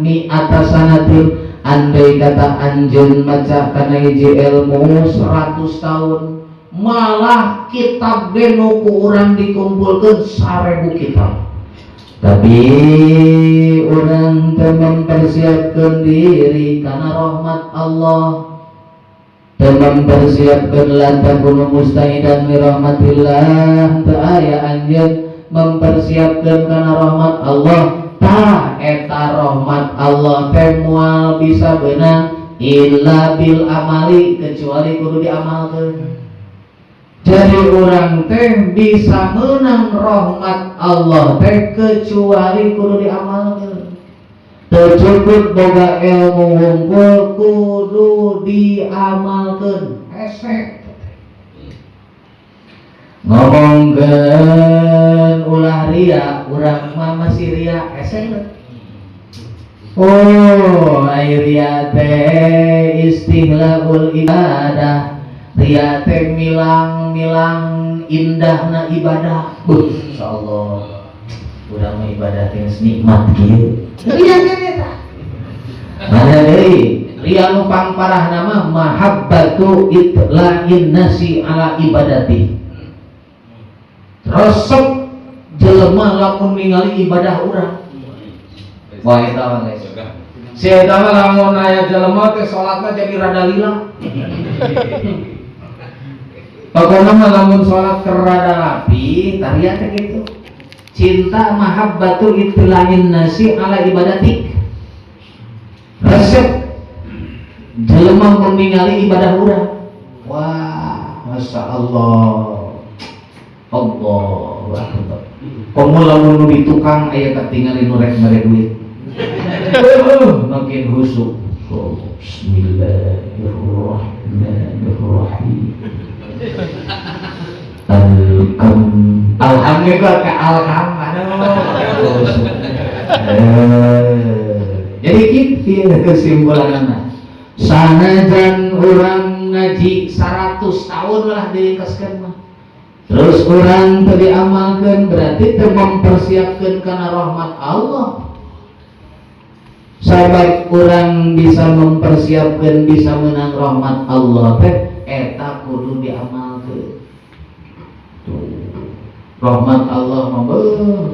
mi'ata sanatin, andai kata anjeun maca kana hiji ilmu 100 tahun, malah kitab ge nu ku urang dikumpulkeun 1000 kitab, tapi urang teu mempersiapkan diri karena rahmat Allah, teu mempersiapkan lan takunu musta'idan li rahmatillah, teu aya anjeun mempersiapkan karena rahmat Allah, tah eta rahmat Allah teh moal bisa beunang illa bil amali, kecuali kudu diamalkeun. Jadi urang teh bisa menang rahmat Allah teh kecuali kudu diamalkeun. Teu cukup boga ilmu wungkul, kudu diamalkeun. Hese ngomongkeun ulah ria, urang mah masih ria, hese teu? Oh, ai ria teh istihlaul ibadah, ria teh milang-milang indahna ibadah. Beuh, insyaallah urang mah ibadah teh geus nikmat kieu. Ria teh eta mana deui? Ria nu pangparahna mah mahabbatu itla'in nasi ala ibadati, resep jelema lamun ningali ibadah urang. Wah, eta mah guys, si eta mah lamun aya jelema teh salatna jadi rada lila. Pokoknya mah lamun salat keur rada rapi, tarian teh gitu. Cinta mahabbatu itla'in nasi ala ibadatik, resep jelema meninggali ibadah urang. Wah, masya Allah, Allahu Akbar. Komo lamun nu di tukang aya katingali nu rek mere duit. Makin husuk. Oh, bismillahirrahmanirrahim. Alham, alhamdulillah ke alham, aduh. Jadi gitu kesimpulannya. Sanajan urang ngaji 100 tahun lah diringkaskeun mah. Terus urang teu diamalkeun, berarti teu mempersiapkeun kana rahmat Allah. Sabab urang bisa mempersiapkan, bisa menang rahmat Allah teh eta kudu diamalkeun. Tuh. Rahmat Allah mah beuh.